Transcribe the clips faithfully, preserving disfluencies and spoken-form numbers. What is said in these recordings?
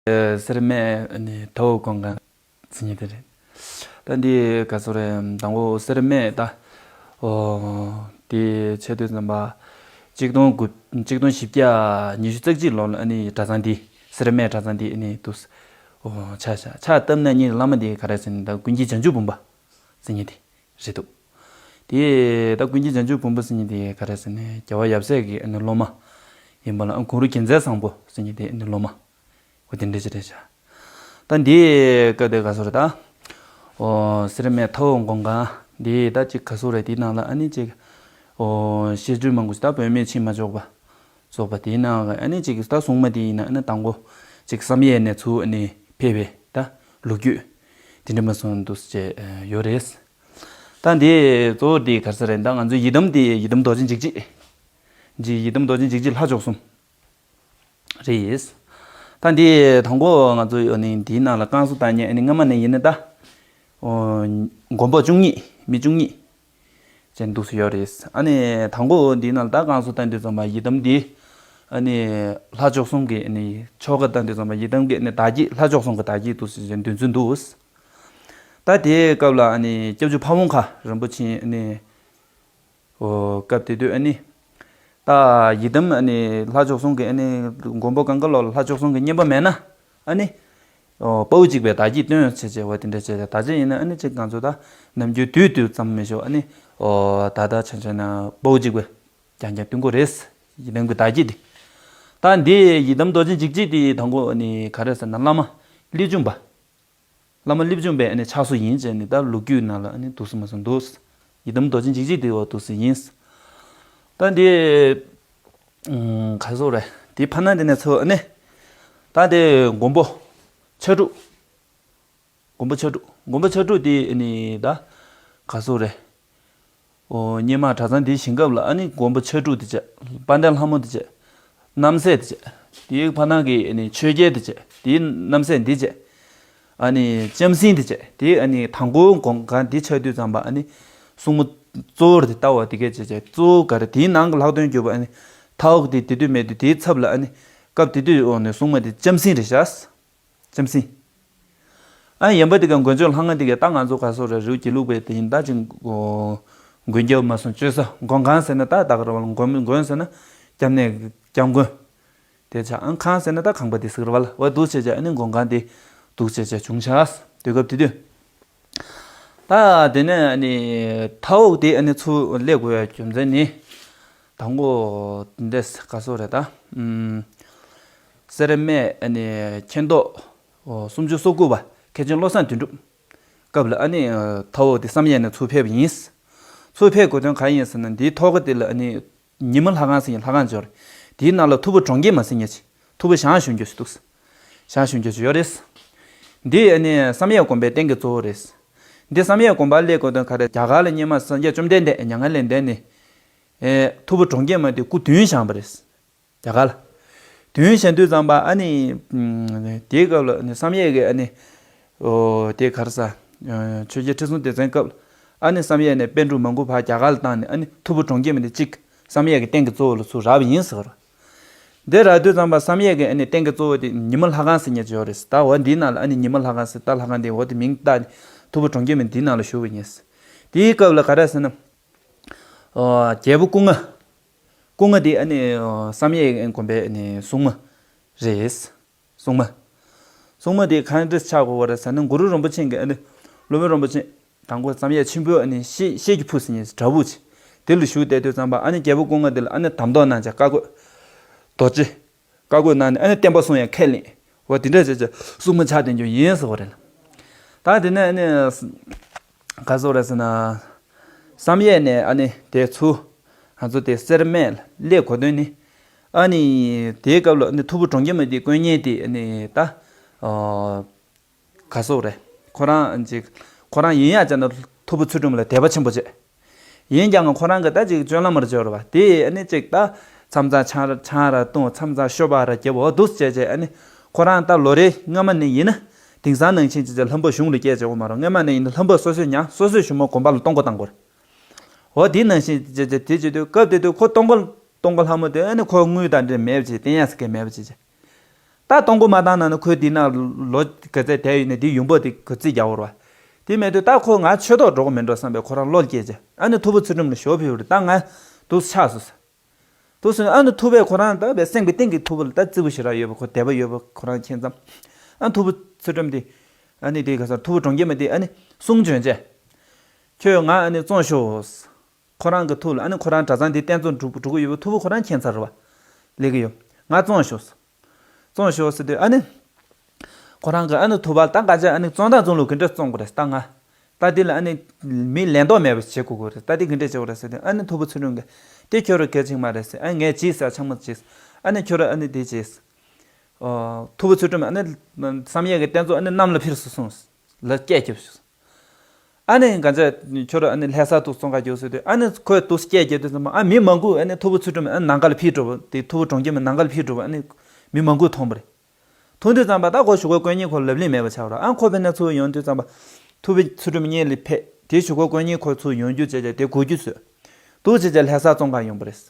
སེར་སྨད་ནི་ཐའོ་ཀོང་ཀང་ཟེར་མཁན་དེ་རེད། ད་འདི་ག་ཚོད་རེད། དང་པོ་སེར་སྨད་ད། ཨོ། དེ་ཆེ་དུས་ཙམ་པ། གཅིག་སྟོང་དགུ་གཅིག་སྟོང་བཞི་བརྒྱ་ཉི་ཤུ་རྩ་གཅིག་ལོ་ལ་ཨ་ནི་གྲྭ་ཚང་འདི་སེར་སྨད་གྲྭ་ཚང་འདི་ཨ་ནི་འདུག་ཨོ། ཕྱག་ཕྱག་ཕྱག་བཏབ་ན་ནི་བླ་མ་འདི་ག་རེ་ཟེར་ན་ད་ཀུན་མཁྱེན་བྱང་ཆུབ་འབུམ་པ་ཟེར་མཁན་དེ་རེད་འདུག་དེ་ད་ཀུན་མཁྱེན་བྱང་ཆུབ་འབུམ་པ་ཟེར་མཁན་དེ་ག་རེ་ཟེར་ན་རྒྱལ་བ་ཡབ་སྲས་ཀྱི་ཨ་ནི་སློབ་མ་ཡིན་པ་ལ། ཨ། གུ་རུ་རྒྱལ་མཚན་བཟང་པོ་ཟེར་མཁན་དེ་ཨ་ནི་སློབ་མ། འོ་དེ་འདྲ་ཅིག་རེད་ཤག་ད་འདི་སྐབས་དེ་ག་ཚོད་རེད་ད། ཨོ། སེར་སྨད་ཐའོ་ཀོང་ཀང་འདི་ད་ཅིག་ག་ཚོད་རེད། དེའི་ནང་ལ་ཨ་ནི་ཅིག་ཨོ། བཤད་རྒྱུན་མང་པོ་ཞིག་ད་བུད་མེད་ཕྱིན་མ་ཆོག་པ་སོགས་པ། དེའི་ནང་ལ་ཨ་ནི་ཅིག་ད་སྲུང་མ་དེ་ཡིན་ན་ཨ་ནི་དང་པོ་ཅིག་བསམ་ཡས་ནས་ཚུར་ཨ་ནི་ཕེབས་པའི་ད་ལོ་རྒྱུས་དེ་འདྲ་མ་སོང་འདུག་ཅེས་ཡོད་རེད། ད་འདི་གཙོ་བོ་འདི་ག་ཚོད་རེད། ད་ང་ཚོའི་ཡི་དམ་འདི་ཡི་དམ་རྡོ་རྗེ་འཇིགས་བྱེད། འཇིགས་ཡི་དམ་རྡོ་རྗེ་འཇིགས་བྱེད་ལྷ་མཆོག་གསུམ། རེད། ད་འདི་དང་པོ་ང་ཚོ་ཡོད་ནི་འདིའི་ནང་ལ་བསྐང་གསོ་བཏང་མཁན་ཨ་ནི་སྔ་མ་ནས་ཡིན་ན་ད། ཨོ། མགོན་པོ་བཅུ་གཉིས་མི་བཅུ་གཉིས་ཅན་འདུག་སེ་ཡོད་རེད། ཨ་ནི་དང་པོ་འདིའི་ནང་ལ་ད་བསྐང་གསོ་བཏང་དུས་ཙམ་པ་ཡི་དམ་འདི་ཨ་ནི་ལྷ་མཆོག་གསུམ་གྱི་ཨ་ནི་ཆོ་ག་བཏང་དུས་ཙམ་པ་ཡི་དམ་གྱི་ཨ་ནི་བདག་བསྐྱེད་ལྷ་མཆོག་གསུམ་གྱི་བདག་བསྐྱེད་འདུག་སེ་འདོན་ཚུལ་འདུག་ད་དེའི་སྐབས་ལ་ཨ་ནི་སྐྱབས་རྗེ་ཕ་བོང་ཁ་རིན་པོ་ཆེ་ཨ་ནི། ཨོ། སྐབས་དེ་དུས་ཨ་ནི། ད་ཡི་དམ་ཨ་ནི་ལྷ་མཆོག་གསུམ་གྱི་ཨ་ནི་མགོན་པོ་གང་ག་ལོག་ལ་ལྷ་མཆོག་གསུམ་གྱི་བསྙེན་པ་མེད་ན། ཨ་ནི། ཨོ། དཔའ་བོ་གཅིག་པའི་བདག་བསྐྱེད་སྟོན་བྱེད་བྱེད་པ་དེ་འདྲ་བྱས་ཏེ། ད་ཆ་ཡིན་ན་ཨ་ནི་ཅིག་ང་ཚོ་ད་ནམ་རྒྱུན་དུས་དུས་ཙམ་མི་ཞོག་ཨ་ནི། ཨོ། ད་ད་ཆ་ཆ་ན་དཔའ་བོ་གཅིག་པའི་རྐྱང་རྐྱང་སྟོན་གྱི་རེད། ཡི་དམ་གྱི་བདག་བསྐྱེད་དེ། ད་འདི་ཡི་དམ་རྡོ་རྗེ་འཇིགས་བྱེད་དེ་དང་པོ་ཨ་ནི་ག་རེ་ཟེར་ན་བླ་མ་ཀླུ་འབྱུང་པ། བླ་མ་ཀླུ་འབྱུང་པའི་ཨ་ནི་ཕྱག་བཟོ་ཡིན་ཅེས་ནི་ད་ལོ་རྒྱུས་ནང་ལ་ཨ་ནི་འདུག་སེ་མ་སོང་འདུག་ཡི་དམ་རྡོ་རྗེ་འཇིགས་བྱེད་དེ་བ་འདུག་སེ་ཡིན། ད་འདི་ཨུམ། ག་རེ་ཟེར་རེད། དེ་ཕར་ན་དེ་ནས་ཚུར་ཨ་ནི། ད་དེ་མགོན་པོ་ཕྱག་དྲུག་མགོན་པོ་ཕྱག་དྲུག་མགོན་པོ་ཕྱག་དྲུག་དེ་ཨ་ནི་ད་ག་རེ་ཟེར་རེད། ཨོ། སྔོན་མ་གྲྭ་ཚང་འདི་བཞེངས་སྐབས་ལ་ཨ་ནི་མགོན་པོ་ཕྱག་དྲུག་དེ་བྱས། དཔལ་ལྡན་ལྷ་མོ་དེ་བྱས། རྣམ་སྲས་དེ་བྱས། དེའི་ཕར་ནང་གི་ཨ་ནི་ཆོས་རྒྱལ་དེ་བྱས། དེའི་རྣམ་སྲས་འདི་བྱས། ཨ་ནི་ལྕམ་སྲིང་དེ་བྱས། དེ་ཨ་ནི་དང་པོ་མགོན་ཁང་འདི་ཆགས་དུས་ཙམ་པ་ཨ་ནི་སྲུང་མ་གཙོ་བོར་དེ་ལྟ་བ་དེ་གས་བྱས་བྱས། གཙོ་བོ་ག་རེ། དེའི་ནང་གི་ལྷག་དོན་གྱུར་པ་ཨ་ནི་ཐའོ་དེ་དེ་དུས་མེད་དུས། དེའི་ཚབ་ལ་ཨ་ནི་སྐབས་དེ་དུས་འོ་ནི་སྲུང་མ་དེ་ལྕམ་སྲིང་རེད་ཤག་ལྕམ་སྲིང་། ཨ། ཡན་པ་དེ་ག་མགོན་ཆེན་ལྷ་ཁང་དེ་ག་ད་ང་ཚོ་ག་རེ་ཟེར་རེད། རི་བོ་དགེ་ལུགས་པའི་དེ་ཡིན་ད་ཅིག་མགོན་སྐྱབས་མ་སོང་བཅོལ་ས་མགོན་ཁང་ཟེར་ན་ད་ད་ག་རེ་བ་ལ། མགོན་མགོན་ཟེར་ན་སྐྱབས་གནས་སྐྱབས་མགོན་དེ་ཆགས། ཨ། ཁང་ཟེར་ན་ད་ཁང་པ་དེ་ཟེར་བ་ལ། འོ་འདུག་བྱས་བྱས་ཨ་ནི་མགོན་ཁང་དེ་འདུག་བྱས་བྱས་བྱུང་ཤག་དུས་སྐབས་དེ་དུས། ད་དེ་ནས་ཨ་ནི་ཐའོ་དེ་ཨ་ནི་ཚུར་སླེབས་དགོས་ཡ་རྒྱུ་མཚན་ནི། དང་པོ་འདི་ག་རེ་ཟེར་རེད་ད། ཨུམ། སེར་སྨད་ཨ་ནི་མཁྱེན་རྟོགས་སུམ་ཅུ་སོ་དགུ་པ་མཁན་ཆེན་བློ་བཟང་དོན་གྲུབ་སྐབས་ལ་ཨ་ནི་ཐའོ་དེ་བསམ་ཡས་ནས་ཚུར་ཕེབས་པ་ཡིན། ཚུར་ཕེབས་དགོས་དོན་གང་ཡིན་ཟེར་ན། འདིའི་ཐོག་ཁ་དེ་ལ་ཨ་ནི་ཉི་མ་ལྷ་ཁང་ཟེར་མཁན་ལྷ་ཁང་ཅིག་ཡོད་རེད། དེའི་ནང་ལ་ཐུབ་པ་གྲོང་ཁྱེར་མ་ཟེར་མཁན་ཅིག་ཐུབ་པ་ཞང་ཞུ་རྒྱུ་ཞིག་འདུག་ཞང་ཞུ་རྒྱུ་ཞིག་ཡོད་རེད། འདི་ཨ་ནི་བསམ་ཡས་དགོན་པའི་རྟེན་གྱི་གཙོ་བོ་རེད། འདི་བསམ་ཡས་དགོན་པ་སླེབས་དགོས་དོན་ག་རེ། རྒྱ་གར་ལ་སྔོན་མ་སངས་རྒྱས་བཅོམ་ལྡན་འདས་མྱ་ངན་ལས་འདས་ནས། ཨེ། ཐུབ་པ་གྲོང་ཁྱེར་མ་དེ་སྐུ་མདུན་བཞེངས་པ་རེད། རྒྱ་གར་ལ། མདུན་བཞེངས་དུས་ཙམ་པ་ཨ་ནི། ཨུམ། དེའི་སྐབས་ལ་ཨ་ནི་བསམ་ཡས་ཀྱི་ཨ་ནི། ཨོ། དེ་ག་རེ་ཟེར། ཆོས་རྒྱལ་ཁྲི་སྲོང་ལྡེ་བཙན་སྐབས་ལ་ཨ་ནི་བསམ་ཡས་ནས་པཎ་གྲུབ་མང་པོ་ཕར་རྒྱ་གར་ལ་བཏང་ནས། ཨ་ནི་ཐུབ་པ་གྲོང་ཁྱེར་མ་དེ་གཅིག་བསམ་ཡས་ཀྱི་རྟེན་གྱི་གཙོ་བོ་ལ་ཚུར་རག་པ་ཡིན་ཟེར་བ། འདི་རག་དུས་ཙམ་པ་བསམ་ཡས་ཀྱི་ཨ་ནི་རྟེན་གྱི་གཙོ་བོ་དེ་ཉི་མ་ལྷ་ཁང་ཟེར་མཁན་ཅིག་ཡོད་རེད། ད་འོ་འདིའི་ནང་ལ་ཨ་ནི་ཉི་མ་ལྷ་ཁང་ཟེར། ད་ལྷ་ཁང་དེ་འོ་དེ་མིང་བཏགས་ནས་ཐུབ་པ་གྲོང་ཁྱེར་མ་འདིའི་ནང་ལ་བཞུགས་པ་ཡིན། དེའི་སྐབས་ལ་ག་རེ་ཟེར་ན། ཨོ། རྒྱལ་པོ་སྐུ་ལྔ། སྐུ་ལྔ་དེ་ཨ་ནི་བསམ་ཡས་དགོན་པའི་ཨ་ནི་སྲུང་མ་རེད། སྲུང་མ། སྲུང་མ་དེ་གང་འདྲ་ཆགས་དགོས་པ་རེད་ཟེར་ན། གུ་རུ་རིན་པོ་ཆེ་གི་ཨ་ནི་སློབ་དཔོན་རིན་པོ་ཆེ་དང་པོ་བསམ་ཡས་མཆིམས་ཕུ་ཨ་ནི་ཤེལ་ཤེལ་གྱི་ཕུ་ཟེར་མཁན་བྲག་ཕུག་ཅིག་དེ་ལ་བཞུགས་བསྡད་དུས་ཙམ་པ་ཨ་ནི་རྒྱལ་པོ་སྐུ་ལྔ་དེ་ལ་ཨ་ནི་དམ་ཐོག་གནང་བྱས་བཀའ་བསྒོ། རྡོ་རྗེ། བཀའ་བསྒོ་གནང་ནས་ཨ་ནི་བསྟན་པ་སྲུང་ཡ་ཁས་ལེན། འོ་དེ་འདྲ་བྱས་བྱས་སྲུང་མ་ཆགས་བསྡད་རྒྱུ་ཡིན་ཟེར་བ་རེད། ད་དེ་ནས་ཨ་ནི་ག་རེ་ཟེར་རེད་ཟེར་ན། བསམ་ཡས་ནས་ཨ་ནི་དེ་ཚུར་ང་ཚོ་དེ་སེར་སྨད་ལ་སླེབས་དགོས་དོན་ནི། ཨ་ནི་དེའི་སྐབས་ལ་ཨ་ནི་ཐུབ་པ་གྲོང་ཁྱེར་མ་དེ་དཀོན་གཉེར་དེ་ཨ་ནི་ད། ཨོ། ག་རེ་ཟེར་རེད། ཁོ་རང་ཅིག་ཁོ་རང་ཡིན་ཡག་བྱས་ན་ཐུབ་པ་ཚུལ་ཁྲིམས་ལ་དད་པ་ཆེན་པོ་བྱས། ཡིན་ཀྱང་ཁོ་རང་གི་ད་ཅིག་སྤྱོད་ལམ་མར་སྦྱོར་བ་དེ་ཨ་ནི་ཅིག་ད་མཚམས་མཚམས་ཆང་ར་ཆང་ར་འཐུང་། མཚམས་མཚམས་ཤོབ་ར་རྒྱབ། འོ་འདུག་བྱས་བྱས་ཨ་ནི་ཁོ་རང་ད་ལོ་རེ་སྔ་མ་ནས་ཡིན་ན་དེང་སང་ནང་བཞིན་ཅིག་ཅིག་ལྷམ་པ་གཞུང་ལ་སྐྱེལ་བྱས་འོ་མ་རེད། སྔ་མ་ནས་ཡིན་ན་ལྷམ་པ་སོ་སོས་ཉར། སོ་སོས་ཞུ་མ་དགོན་པ་ལ་གཏོང་སྒོ་བཏང་དགོས་རེད། འོ་དེ་ནང་བཞིན་བྱས་བྱས་དེ་བྱེད་དུས་སྐབས་དེ་དུས་ཁོ་གཏོང་སྒོ་གཏོང་སྒོ་ལྷམ་པ་དེ་ཨ་ནི་ཁོ་དངུལ་དང་འདྲ་མེད་པ་བྱས། བསྟན་ཡག་ཟེར་མཁན་མེད་པ་བྱས་བྱས། ད་གཏོང་སྒོ་མ་བཏང་ན་ནི་ཁོས་དེ་ན་ལོ་ག་ཚད་བསྡད་ཡོད་ནས་དེ་ཡུམ་བུ་དེ་ག་རྩིས་རྒྱག་འོར་བ། དེ་མེད་དུས་ད་ཁོ་ང་ཆོས་ཐོག་འགྲོ་གི་མིན་འགྲོ་བསམ་པས་ཁོ་རང་བློ་སྐྱེས་བྱས་ཨ་ནི་ཐུ་བོ་ཚུལ་ཁྲིམས་ལ་ཞོ་ཕུལ་བ་རེད། ད་ང་འདུག་ཆགས་སོང་ཟེར། འདུག་སོང་ཨ་ནི་ཐུ་བོས་ཁོ་རང་ད་བས་སེམས་ཀྱི་གཏིང་གི་ཐུ་བོ་ལ་ད་རྩི་བོ་ཞེ་དྲག་ཡོད་པ་ཁོ་དད་པ་ཡོད་པ་ཁོ་རང་མཁྱེན་ཙམ། ཨ་ཐུ་བོ་ཚུལ་ཁྲིམས་དེ་ཨ་ནི་དེ་ག་ས་ཐུ་བོ་གྲོང་ཁྱེར་མ་དེ་ཨ་ནི་གསུང་བྱོན་བྱས། ཁྱོད་ང་ཨ་ནི་བཙོང་ཤོག་ཁོ་རང་གི་ཐུགས་ལ་ཨ་ནི་ཁོ་རང་གྲྭ་ཚང་འདི་བསྟན་རྩོད་འགྲུབ་འགྲུབ་ཀྱི་ཡོད་པ་ཐུ་བོ་ཁོ་རང་མཁྱེན་ཚར་བ། ལས་ཀྱི་ཡོད། ང་བཙོང་ཤོག་བཙོང་ཤོག་ཟེར་དུས་ཨ་ནི། ཁོ་རང་གི་ཨ་ནི་ཐུ་བོ་ད་ག་ཅེ་ཨ་ནི་བཙོང་ད་བཙོང་ལུགས་གི་འདྲ་བཙོང་དགོས་རེད་ད་ང་། ད་འདི་ལ་ཨ་ནི། མི་ལན་ཐོག་མེད་པ་བྱེད་དགོས་དགོས་རེད་ད་འདི་གི་འདྲ་བྱེད་དགོས་རེད་ཟེར་དུས་ཨ་ནི་ཐུ་བོ་ཚུལ་ཁྲིམས་ཀྱིས་དེ་ཁྱོད་རང་གལ་ཆེན་མ་རེད་ཟེར་ཨ་ངས་བྱས་ཟེར་ཆང་མ་བྱས། ཨ་ནི་ཁྱོད་རང་ཨ་ནི་དེ་བྱས། ཨོ། ཐུ་བོ་ཚུལ་ཁྲིམས་ཨ་ནི། བསམ་ཡས་ཀྱི་བསྟན་རྩོད་ཨ་ནི་གནམ་ལ་འཕུར་སོང་གསུངས། ལ་སྐད་རྒྱབ་སོང་། ཨ་ནི་ག་ཚད་ཁྱོད་རང་ཨ་ནི་ལྷ་ས་དུ་བཙོང་ག་རྒྱུགས་ཟེར་དུས་ཨ་ནི་ཁོས་དུ་སྐད་རྒྱབ་དུས་ཙམ་པ་ཨ་མི་མང་པོ་ཨ་ནི་ཐུ་བོ་ཚུལ་ཁྲིམས་ཨ་ནི་ནང་ཁ་ལ་འཕུར་འགྲོ་བ་དེ་ཐུ་བོ་གྲོང་ཁྱེར་མི་ནང་ཁ་ལ་འཕུར་འགྲོ་བ་ཨ་ནི་མི་མང་པོ་མཐོང་བ་རེད། མཐོང་དུས་ཙམ་པ་ད་ཁོ་གཞུག་གུ་དཀོན་གཉེར་ཁོ་ལབ་གླེང་མེད་པ་ཆགས་རོགས་ཨ་ཁོ་ཕེབས་ན་ཚུར་ཡོང་དུས་ཙམ་པ། ཐུ་བོ་ཚུལ་ཁྲིམས་གཉེར་ལ་ཕེབས་དེ་གཞུག་གུ་དཀོན་གཉེར་ཁོ་ཚུར་ཡོང་རྒྱུ་བྱས་བྱས་དེ་གོ་རྒྱུ་བཟོས། འདུག་བྱས་བྱས་ལྷ་ས་བཙོང་ག་ཡོང་པ་རེད།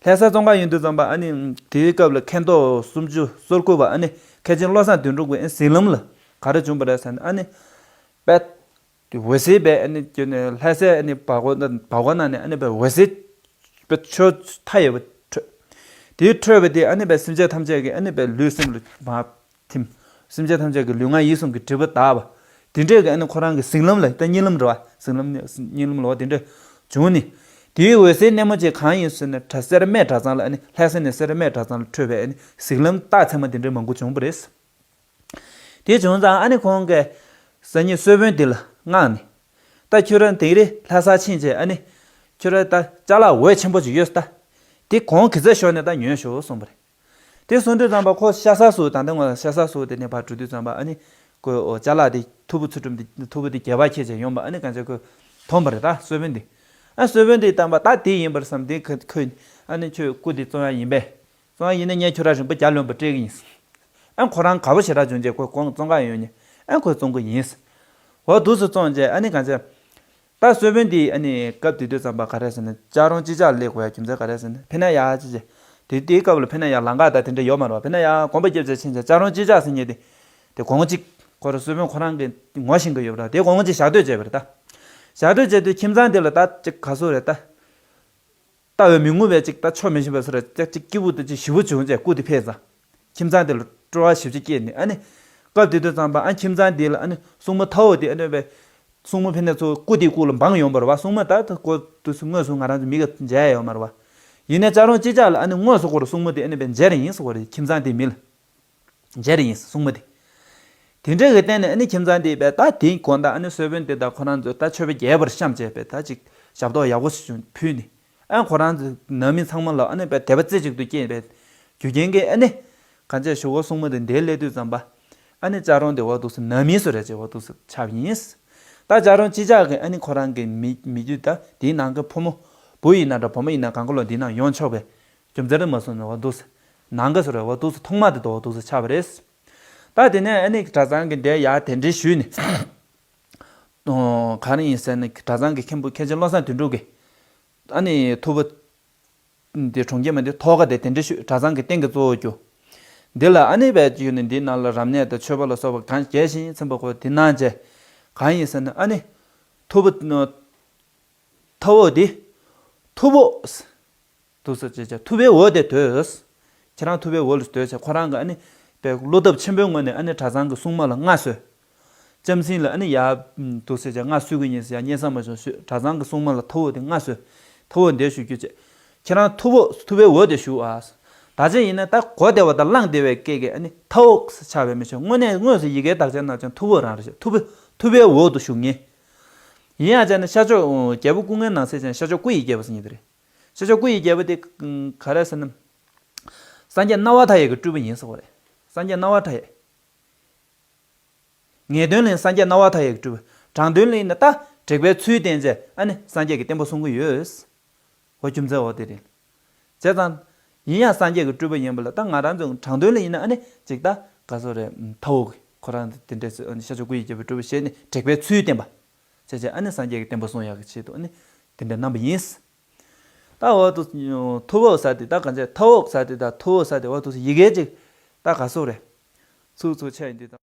ལྷ་ས་བཙོང་ག་ཡོང་དུས་ཙམ་པ་ཨ་ནི་དེའི་སྐབས་ལ་མཁན་ཐོག་སུམ་ཅུ་སོ་དགུ་པ་ཨ་ནི་མཁན་ཆེན་བློ་བཟང་དོན་གྲུབ་ཀྱི་ཨ་ནི་གཟིགས་ལམ་ལ་ག་རེ་བྱུང་པ་རེད་ཟེར་ན་ཨ་ནི། དཔེ། འོད་ཟེར་བས་ཨ་ནི་ཀྱི་ནས་ལྷ་སའི་ཨ་ནི་བར་སྐོར་བར་སྐོར་ནང་ནས་ཨ་ནི་བས་འོད་ཟེར། བས་ཆོས་མཐའ་ཡས་པ་འཕྲོས། དེའི་འཕྲོས་པ་དེ་ཨ་ནི་བས་སེམས་ཅན་ཐམས་ཅད་ཀྱི་ཨ་ནི་བས་ལུས་སེམས་ལ་མ་ཐིམ། སེམས་ཅན་ཐམས་ཅད་ཀྱི་ལུས་ངག་ཡིད་གསུམ་གྱི་སྒྲིབ་པ་དག་པ། དེ་འདྲས་ཀྱི་ཨ་ནི་ཁོ་རང་གི་གཟིགས་ལམ་ལ་ད་གཉིད་ལམ་རེད་བ་གཟིགས་ལམ་གཉིད་ལམ་ལ་བ་དེ་འདྲས་བྱུང་ནི། དེའི་འོད་ཟེར་སྣེ་མོ་ཅན་གང་ཡིན་ཟེར་ན་གྲྭ་སེར་སྨད་གྲྭ་ཚང་ལ་ཨ་ནི་ལྷ་ས་ནས་སེར་སྨད་གྲྭ་ཚང་ལ་འཕྲོས་པའི་ཨ་ནི་གཟིགས་ལམ་རྟགས་མཚན་མ་དེ་འདྲས་མང་པོ་བྱུང་བ་རེད། དེ་བྱུང་ཙང་ཨ་ནི་ཁོང་གིས་སང་ཉིན་གསོལ་དཔོན་དེ་ལ་མངགས་ནས། ད་ཁྱོད་རང་དེ་རིང་ལྷ་སར་ཕྱིན་བྱས་ཨ་ནི། ཁྱོད་རང་ད་ཅ་ལག་འོད་ཆེན་པོ་ཅིག་ཡོད་ད། དེ་གོང་གི་ཚད་ཤོར་ནས་ད་ཉོས་ཤོག་གསུངས་པ་རེད། དེ་གསུངས་དུས་ཙམ་པ་ཁོ་ཤ་ཟ་སུ་ད་ལྟ་ང་ཤ་ཟ་སུ་དེ་ནས་ཕར་འགྲོ་དུས་ཙམ་པ་ཨ་ནི། ཁོས་ཅ་ལག་དེ་ཐུ་བོ་ཚུལ་ཁྲིམས་དེ་ཐུ་བོ་དེ་སྒལ་པར་འཁྱེར་བྱས་ཡོང་པ་ཨ་ནི་གང་བྱས་ཁོས་མཐོང་པ་རེད་ད་གསོལ་དཔོན་དེ། ཨ་གསོལ་དཔོན་དེ་བལྟས་པ་ད་དེ་ཡིན་པར་བསམ་དེ་ཁོས་ཨ་ནི་ཁྱོད་སྐུ་དེ་བཙོང་ཡ་ཡིན་པས། བཙོང་ཡིན་ན་ངས་ཁྱོད་རང་རིན་པ་བརྒྱ་ལོན་པ་སྤྲད་ཀྱི་ཡིན། ཨ་ཁོ་རང་དགའ་པོ་ཞེ་དྲག་བྱུང་རྗེས་ཁོས་ཁོང་བཙོང་ག་ཡོང་ནས་ཨ་ཁོས་བཙོང་གི་ཡིན། འོ་འདུག་སེ་བཙོང་རྗེས་ཨ་ནི་གང་བྱས། ད་གསོལ་དཔོན་འདིས་ཨ་ནི་སྐབས་དེ་དུས་ཙམ་པ་ག་རེ་ཟེར་ན་ལྕགས་རོང་ཅི་ལྕགས་སླེབས་དགོས་ཡ་རྒྱུ་མཚན་ག་རེ་ཟེར་ན་ཕི་ན་ཡ་ཅི་ཅི། དེ་དེའི་སྐབས་ལ་ཕི་ན་ཡ་ལམ་ཁ་ད་དེ་འདྲ་ཡོད་མ་རེད་བ་ཕི་ན་ཡ་དགོན་པ་རྒྱབ་བྱས་ཕྱིན་ཚེ་ལྕགས་རོང་ཅི་ལྕགས་ཟེར་མཁན་དེ། དེ་གོང་གཅིག་ཁོ་རང་གསོལ་དཔོན་ཁོ་རང་གིས་ངོ་ཤེས་ཀྱི་ཡོད་པ་རེད་དེ་གོང་གཅིག་ཞག་སྡོད་བྱས་པ་རེད་ད། ཞག་སྡོད་བྱས་དུས་ཁྱིམ་ཚང་དེ་ལ་ད་ཅིག་ག་ཟེར་རེད་ད། ལྟ་བའི་མི་ངུ་བས་ཅིག་ལྟ་ཆོག་མི་ཤེས་པ་སོ་ར་ཅག་ཅིག་སྐྱིད་པོ་དང་ཅིག་ཞི་བོ་བྱུང་རྗེས་སྐུ་དེ་ཕེབས་ཙང་། ཁྱིམ་ཚང་དེ་ལ་སྤྲོ་བ་ཞེ་པོ་ཅིག་སྐྱེས་ནས་ཨ་ནི། སྐབས་དེ་དུས་ཙམ་པ་ཨ་ཁྱིམ་ཚང་དེ་ལ་ཨ་ནི་སྲུང་མ་ཐའོ་དེ་ཨ་ནི་བས། སྲུང་མ་ཕེབས་ནས་ཚོ་སྐུ་དེའི་སྐུ་ལ་འབངས་ཡོང་བ་རེད་བ་སྲུང་མ་ད་ད་སྐུ་དུས་སུ་དངོས་སུ་ང་རང་ཚོ་མི་ག་མཇལ་ཡ་ཡོད་མ་རེད་བ། ཡིན་ནའི་ལྕགས་རོང་ཅི་ལྕགས་ལ་ཨ་ནི་དངོས་སུ་སྐུ་རུ་སྲུང་མ་དེ་ཨ་ནི་བས་མཇལ་རེ་ཡིན་ཟེར་བ་རེད་ཁྱིམ་ཚང་དེའི་མི་ལ། མཇལ་རེ་ཡིན་སྲུང་མ་དེ། དེ་འདྲ་གི་སྟེང་ནས་ཨ་ནི་ཁྱིམ་ཚང་དེ་བས་ད་དེའི་དགོང་དག་ཨ་ནི་གསོལ་དཔོན་དེ་དང་ཁོ་རང་ཚོས་ད་མཆོད་པ་རྒྱས་པར་བཤམས་བྱས་པས་ད་ཅིག་ཞབས་ཏོག་ཡག་པོ་ཞིག་བྱུང་ཕུལ་ནས། ཨ་ཁོ་རང་ཚོ་ནང་མི་ཚང་མ་ལ་ཨ་ནི་བས་དད་པ་རྩེ་གཅིག་ཏུ་སྐྱེས་པས། རྒྱུ་རྐྱེན་གྱིས་ཨ་ནི། གང་བྱས་ཞུ་གོ་སྲུང་མ་དེ་འདིར་སླེབས་དུས་ཙམ་པ། ཨ་ནི་ལྕགས་རོང་དེ་འོ་འདུག་སེ་ནང་མི་སུ་རེད་ཅེས་འོ་འདུག་སེ་ཆགས་པ་ཡིན། ད་ལྕགས་རོང་ཅི་ལྕགས་ཀྱི་ཨ་ནི་ཁོ་རང་གི་མི་མི་རྒྱུད་ད་དེའི་ནང་གི་ཕོ་མོ། བུ་ཡིན་ན་འདྲ་བུ་མོ་ཡིན་ན་གང་ག་ལོ་འདིའི་ནང་ཡོང་ཆོག་པས། རྒྱུ་མཚན་རེ་མ་སོང་ནས་འོ་འདུག་སེ། ནང་གི་སུ་རེད་འོ་འདུག་སེ་ཐོག་མ་དེ་དུ་འོ་འདུག་སེ་ཆགས་པ་རེད། ད་དེ་ནས་ཨ་ནི་གྲྭ་ཚང་གི་འདིར་ཡར་གདན་འདྲེན་ཞུས་ནས། ག་རེ་ཡིན་ཟེར་ན་གྲྭ་ཚང་གི་མཁན་པོ་མཁན་ཆེན་བློ་བཟང་དོན་གྲུབ་ཀྱིས། ཨ་ནི་ཐུབ་པ། འདི་གྲོང་ཁྱེར་མ་འདི་ཐོག་ཁ་དེ་དེ་འདྲ་ཞུ་གྲྭ་ཚང་གི་རྟེན་གྱི་གཙོ་བོ་རྒྱུ། འདི་ལ་ཨ་ནི་བས་ཀྱི་ཡོད་ནི་འདི་ནང་ལ་རབ་གནས་དང་མཆོད་པ་ལ་སོགས་པ་གང་རྒྱས་ཤིང་ཚིམ་པ་ཁོ་འདི་གནང་བྱས། གང་ཡིན་ཟེར་ན་ཨ་ནི། ཐུབ་པ། ཐབ་འོག་འདི། ཐུབ་འོག་འདུག་སེ་བྱས་བྱས་ཐུབ་པའི་འོག་དེ་སྡོད། ཁྱེད་རང་ཐུབ་པའི་འོག་ལ་སྡོད་བྱས་ཁོ་རང་གི་ཨ་ནི། བས་བློ་སྟོབས་ཆེན་པོའི་ངང་ནས་ཨ་ནི་གྲྭ་ཚང་གི་སྲུང་མ་ལ་མངའ་གསོལ། ལྕམ་སྲིང་ལ་ཨ་ནི་ཡ། འདུག་སེ་བྱས་མངའ་གསོལ་གྱི་ཡིན་ཟེར་ཡ་སྙན་སེང་མ་བྱུང་ཞུས་གྲྭ་ཚང་གི་སྲུང་མ་ལ་ཐབ་འོག་དེ་མངའ་གསོལ། ཐབ་འོག་འདིར་བཞུགས་རྒྱུ་བྱས། ཁྱེད་རང་ཐུབ་འོག་ཐུབ་པའི་འོག་དེ་བཞུགས་ཨ། ད་ཅི་ཡིན་ན་ད་གོ་བདེ་བ་དང་བླངས་བདེ་བའི་སྐད་ཀྱིས་ཨ་ནི་ཐབ་འོག་ཟེར་ཆགས་པའི་མི་ཆོག་དངོས་གནས་དངོས་སུ་ཡི་གེའི་དག་ཆ་ནང་ཀྱང་ཐུབ་འོག་རང་རེད་ཤག་ཐུབ་པའི་ཐུབ་པའི་འོག་ཏུ་བཞུགས་ངེས། ཡིན་ཡང་བྱས་ན་ཤར་ཕྱོགས་རྒྱལ་པོ་སྐུ་ལྔའི་ནང་གསེས་ཀྱང་ཤར་ཕྱོགས་སྐུ་ཡི་རྒྱལ་པོ་ཟེར་མཁན་དེ་རེད། ཤར་ཕྱོགས་སྐུ་ཡི་རྒྱལ་པོ་དེ་ག་རེ་ཟེར་ན། སངས་རྒྱས་སྣང་བ་མཐའ་ཡས་ཀྱི་སྤྲུལ་པ་ཡིན་ཟེར་བ་རེད། སངས་རྒྱས་སྣང་བ་མཐའ་ཡས། ངེས་དོན་ལ་ཡིན་སངས་རྒྱས་སྣང་བ་མཐའ་ཡས་ཀྱི་སྤྲུལ་པ། དྲང་དོན་ལ་ཡིན་ན་ད་དྲེགས་པའི་ཚུལ་བསྟན་བྱས་ཨ་ནི་སངས་རྒྱས་ཀྱི་བསྟན་པ་སྲུང་གི་ཡོད། འོ་རྒྱུ་མཚན་འོ་དེ་རེད། བྱས་ཙང་། ཡིན་ཡང་སངས་རྒྱས་ཀྱི་སྤྲུལ་པ་ཡིན་པ་ལ་ད་ང་རང་ཚོ་དྲང་དོན་ལ་ཡིན་ན་ཨ་ནི་ཅིག་ད་ག་ཚོད་རེད་ཐབ་འོག་གི་ཁོ་རང་དེ་འདྲས་ཤར་ཕྱོགས་སྐུ་ཡི་རྒྱལ་པོའི་སྤྲུལ་པ་བྱས་ནས་དྲེགས་པའི་ཚུལ་བསྟན་པ། བྱས་བྱས་ཨ་ནི་སངས་རྒྱས་ཀྱི་བསྟན་པ་སྲུང་ཡག་གི་ཆེད་དུ་ཨ་ནི་དེ་འདྲ་གནང་པ་ཡིན། ད་འོ་དུ་ཐབ་འོག་ཟེར་དེ་ད་ག་ཚད་ཐབ་འོག་ཟེར་དེ་ད་ཐབ་འོག་ཟེར་དེ་འོ་དུ་ཡི་གེ་ཅིག་ད་ག་ཚོད་རེད། ཚུགས་ཚུགས་ཆ་ཡིན་དུས་དང་།